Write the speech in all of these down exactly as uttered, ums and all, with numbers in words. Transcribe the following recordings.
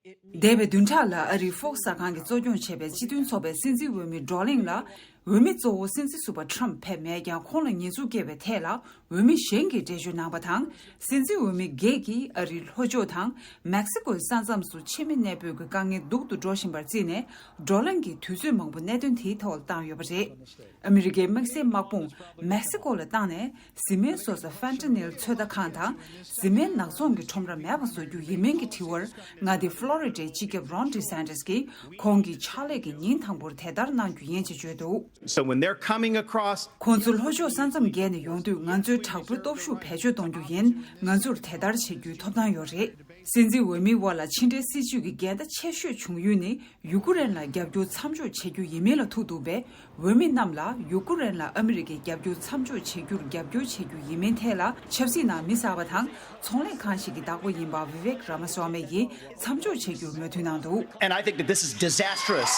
འདས་པའི་བདུན་ཕྲག་ལ་ཨ་རིའི་Fox་གསར་ཁང་གིས་གཙོ་སྐྱོང་བྱས་པའི་སྤྱི་མཐུན་ཚོགས་པའི་སྲིད་འཛིན་འོས་མི་བགྲོ་གླེང་ལ། འོས་མི་གཙོ་བོ་སྲིད་འཛིན་ཟུར་པ་Trump་ཕེབས་མེད་ཀྱང་ཁོང་ལ་ཉེས་འཛུགས་བཀལ་བའི་ཐད་ལ་འོས་མི་གཞན་གྱིས་འགྲེལ་བརྗོད་གནང་བ་དང་། སྲིད་འཛིན་འོས་མི་བརྒྱད་ཀྱིས་ཨ་རིའི་ལྷོ་ཕྱོགས་དང་མེག་སི་ཀོའི་ས་མཚམས་སུ་ཕྱི་མི་གནས་སྤོས་ཀྱི་དཀའ་ངལ་སྡུག་ཏུ་འགྲོ་བཞིན་པར་བརྩིས་ནས། བགྲོ་གླེང་གི་དུས་ཚོད་མང་པོ་གནད་དོན་དེའི་ཐོག་ལ་བཏང་ཡོད་པ་རེད། ཨ་མི་རི་ཀའི་དམིགས་བསལ་དམག་དཔུང་མེག་སི་ཀོ་ལ་བཏང་ནས། བཟི་སྨན་བཟོ་ས་Fentanyl་ཚོད་ལྟ་ཁང་དང་། བཟི་སྨན་ནག་ཚོང་གི་ཁྲོམ་ར་མེད་པ་བཟོ་རྒྱུ་ཡིན་མིན་གྱི་དྲི་བར། མངའ་སྡེ་Florida་སྤྱི་ཁྱབ་Ron DeSantis་གྱིས་ཁོང་གི་ཕྱག་ལས་ཀྱི་ཉིན་དང་པོར་དེ་ལྟར་གནང་རྒྱུ་ཡིན་ཅེས་བརྗོད་འདུག So when they're coming across ཁོང་ཚོ་ལྷོ་ཕྱོགས་ས་མཚམས་བརྒལ་ནས་ཡོང་དུས། ང་ཚོའི་དྲག་པོའི་སྟོབས་ཤུགས་བེད་སྤྱོད་གཏོང་རྒྱུ་ཡིན། ང་ཚོར་དེ་ལྟར་བྱེད་རྒྱུའི་ཐོབ་ཐང་ཡོད་རེད། སྲིད་འཛིན་འོས་མིའི་དབར་ལ་ཕྱི་འབྲེལ་སྲིད་ཇུས་ཀྱི་འགལ་ཟླ་ཆེ་ཤོས་བྱུང་ཡུལ་ནི། ཡུ་ཀེ་རེན་ལ་རྒྱབ་སྐྱོར་མཚམས་འཇོག་བྱེད་རྒྱུ་ཡིན་མིན་ལ་ཐུག་འདུག་པས། འོས་མི་རྣམས་ལ་ཡུ་ཀེ་རེན་ལ་ཨ་མི་རི་ཀའི་རྒྱབ་སྐྱོར་མཚམས་འཇོག་བྱེད་རྒྱུར་རྒྱབ་སྐྱོར་བྱེད་རྒྱུ་ཡིན་མིན་ཐད་ལ། ཆབ་སྲིད་ནང་མི་གསར་པ་དང་ཚོང་ལས་ཁང་ཞིག་གི་བདག་པོ་ཡིན་པ་Vivek Ramaswamy་ཡིས་མཚམས་འཇོག་བྱེད་རྒྱུར་མོས་མཐུན་གནང་འདུག And I think that this is disastrous.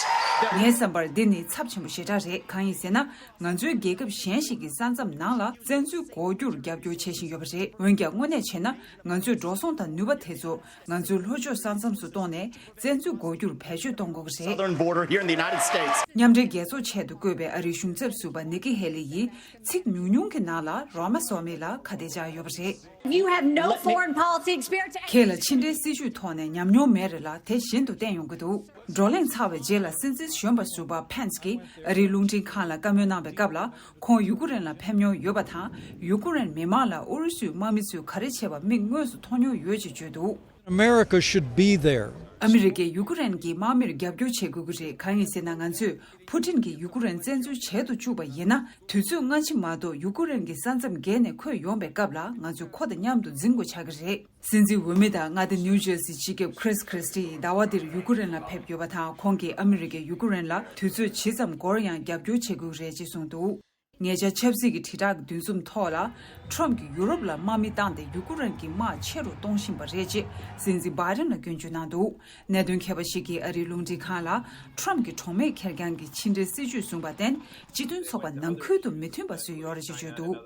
ངའི་བསམ་པར་འདི་ནི་ཚབས་ཆེན་པོ་ཞེ་དྲག་རེད། གང་ཡིན་ཟེར་ན། ང་ཚོའི་རྒྱལ་ཁབ་གཞན་ཞིག་གི་ས་མཚམས་ནང་ལ་བཙན་འཛུལ་འགོག་རྒྱུར་རྒྱབ་སྐྱོར་བྱེད་བཞིན་ཡོད་པ་རེད། འོན་ཀྱང་དངོས་གནས་བྱས་ན། ང་ཚོའི་འགྲོ་སོང་དང་ནུས་པ་དེ་ཚོ་ང་ཚོའི་ལྷོ་ཕྱོགས་ས་མཚམས་སུ་གཏོང་ནས། བཙན་འཛུལ་འགོག་རྒྱུར་བེད་སྤྱོད་གཏོང་དགོས་ཀྱི་རེད། Southern border here in the United States. མཉམ་འབྲེལ་རྒྱལ་ཚོགས་ཆེད་དུ་བསྐོས་པའི་ཨ་རིའི་གཞུང་ཚབ་ཟུར་པ་Nikki Haley་ཡིས་ཚིག་ཉུང་ཉུང་གི་ནང་ལ་Ramaswamy་ལ་ཁ་གཏད་བཅག་ཡོད་པ་རེད། You have no foreign policy experience. ཁྱེད་ལ་ཕྱི་འབྲེལ་སྲིད་ཇུས་ཐོག་ནས་ཉམས་མྱོང་མེད་རེད་ལ། དེ་བཞིན་དུ་བསྟན་ཡོང་གི་འདུག་བགྲོ་གླེང་ཚར་བའི་རྗེས་ལ་སྲིད་འཛིན་གཞོན་པ་ཟུར་པ་Pence་གྱིས་ཨ་རིའི་རླུང་འཕྲིན་ཁང་ལ་བཀའ་མོལ་གནང་བའི་སྐབས་ལ། ཁོང་ཡུ་ཀེ་རེན་ལ་ཕེབས་མྱོང་ཡོད་པ་དང་། ཡུ་ཀེ་རེན་མི་མང་ལ་ཨུ་རུ་སུའི་དམག་མི་ཚོས་ག་རེ་བྱས་པ་མིག་དངོས་སུ་མཐོང་མྱོང་ཡོད་ཅེས་བརྗོད་འདུག America should be there. ཨ་མི་རི་ཀས་ཡུ་ཀེ་རེན་གྱི་དམག་མིར་རྒྱབ་སྐྱོར་བྱེད་དགོས་ཀྱི་རེད། གང་ཡིན་ཟེར་ན། ང་ཚོས་ཕུ་ཊིན་གྱིས་ཡུ་ཀེ་རེན་བཙན་འཛུལ་བྱེད་དུ་བཅུག་པ་ཡིན་ན། དུས་ཚོད་སྔ་ཕྱི་མ་གཏོགས་ཡུ་ཀེ་རེན་གྱི་ས་མཚམས་བརྒལ་ནས་ཁོས་ཡོང་པའི་སྐབས་ལ། ང་ཚོས་ཁོ་དང་མཉམ་དུ་འཛིང་དགོས་ཆགས་ཀྱི་རེད། སྲིད་འཛིན་འོས་མི་དང་མངའ་སྡེ་New Jersey་སྤྱི་ཁྱབ་Chris Christie་ཟླ་བ་འདིར་ཡུ་ཀེ་རེན་ལ་ཕེབས་ཡོད་པ་དང་། ཁོང་གིས་ཨ་མི་རི་ཀས་ཡུ་ཀེ་རེན་ལ་དུས་ཚོད་ཇི་ཙམ་འགོར་ཡང་རྒྱབ་སྐྱོར་བྱེད་དགོས་རེད་ཅེས་གསུངས་འདུག་ཉེ་ཆར་ཆབ་སྲིད་ཀྱི་དྲིལ་བསྒྲགས་འདུ་འཛོམས་ཐོག་ལ། Trump་གྱིས་ཡུ་རོབ་ལ་དམག་མི་བཏང་སྟེ་ཡུ་ཀེ་རེན་གྱི་དམག་ཆེ་རུ་གཏོང་བཞིན་པ་རེད་ཅེས་སྲིད་འཛིན་Biden་ལ་སྐྱོན་བརྗོད་གནང་འདུག་གནད་དོན་མཁས་པ་ཞིག་གིས་ཨ་རིའི་རླུང་འཕྲིན་ཁང་ལ། Trump་གྱི་གྲོགས་མེད་ཁེར་རྐྱང་གི་ཕྱི་འབྲེལ་སྲིད་ཇུས་བཟུང་བར་བརྟེན། སྤྱི་མཐུན་ཚོགས་པ་ནང་ཁུལ་དུ་མི་མཐུན་པ་བཟོས་ཡོད་རེད་ཅེས་བརྗོད་འདུག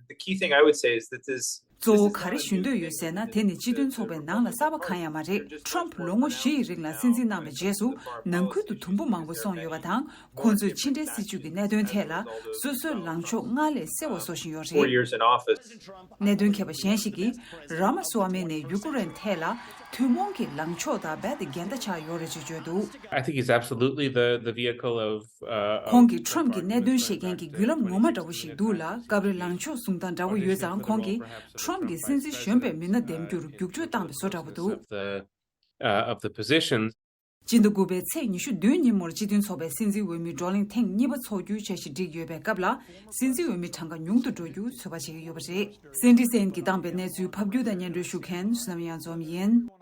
The key thing I would say is that this གཙོ་བོ་ག་རེ་ཞུ་འདོད་ཡོད་ཟེར་ན། དེ་ནི་སྤྱི་མཐུན་ཚོགས་པའི་ནང་ལ་གསར་པ་གང་ཡང་མ་རེད། Trump་ལོ་ངོ་བཞི་ཡི་རིང་ལ་སྲིད་འཛིན་གནང་བའི་རྗེས་སུ། ནང་ཁུལ་དུ་དུམ་བུ་མང་པོ་སོང་ཡོད་པ་དང་། ཁོང་ཚོས་ཕྱི་འབྲེལ་སྲིད་ཇུས་ཀྱི་གནད་དོན་ཐད་ལ། སོ་སོའི་ལངས་ཕྱོགས་སྔར་ལས་གསལ་བ་བཟོ་བཞིན་ཡོད་རེད། གནད་དོན་མཁས་པ་གཞན་ཞིག་གིས། Ramaswamy་ནི་ཡུ་ཀེ་རེན་ཐད་ལ་ཐུན་མོང་གི་ལངས་ཕྱོགས་དང་རྦད་དེ་འགལ་ཟླ་ཆགས་ཡོད་རེད་ཅེས་བརྗོད་འདུག I think he's absolutely the, the vehicle of, uh, of ཁོང་གིས་Trump་གྱི་གནད་དོན་བཤད་མཁན་གྱི་བརྒྱུད་ལམ་ངོ་མ་འདྲ་བོ་ཞིག་འདུག་ལ། སྐབས་རེ་ལངས་ཕྱོགས་བཟུང་སྟངས་འདྲ་བོ་ཡོད་ཙང་། ཁོང་གིས་Trump་གྱི་སྲིད་འཛིན་གཞོན་པའི་མི་སྣ་འདེམས་རྒྱུར་རྒྱུགས་སྤྲོད་བཏང་བའི་བཟོ་འདྲ་བོ་འདུག the, uh, of the position. སྤྱི་ཟླ་དགུ་པའི་ཚེས་ཉི་ཤུ་བདུན་ཉིན་མོར་སྤྱི་མཐུན་ཚོགས་པའི་སྲིད་འཛིན་འོས་མིའི་བགྲོ་གླེང་ཐེངས་གཉིས་པ་འཚོགས་རྒྱུའི་འཆར་གཞི་བསྒྲིགས་ཡོད་པའི་སྐབས་ལ། སྲིད་འཛིན་འོས་མི་གྲངས་ཀ་ཉུང་དུ་འགྲོ་རྒྱུ་ཚོད་དཔག་བྱེད་ཀྱི་ཡོད་པ་རེད། སེན་ཏི་སན་གྱིས་བཏང་པའི་གནས་ཚུལ་ཕབ་སྒྱུར་དང་སྙན་སྒྲོན་ཞུ་མཁན་བསོད་ནམས་གཡང་འཛོམས་ཡིན།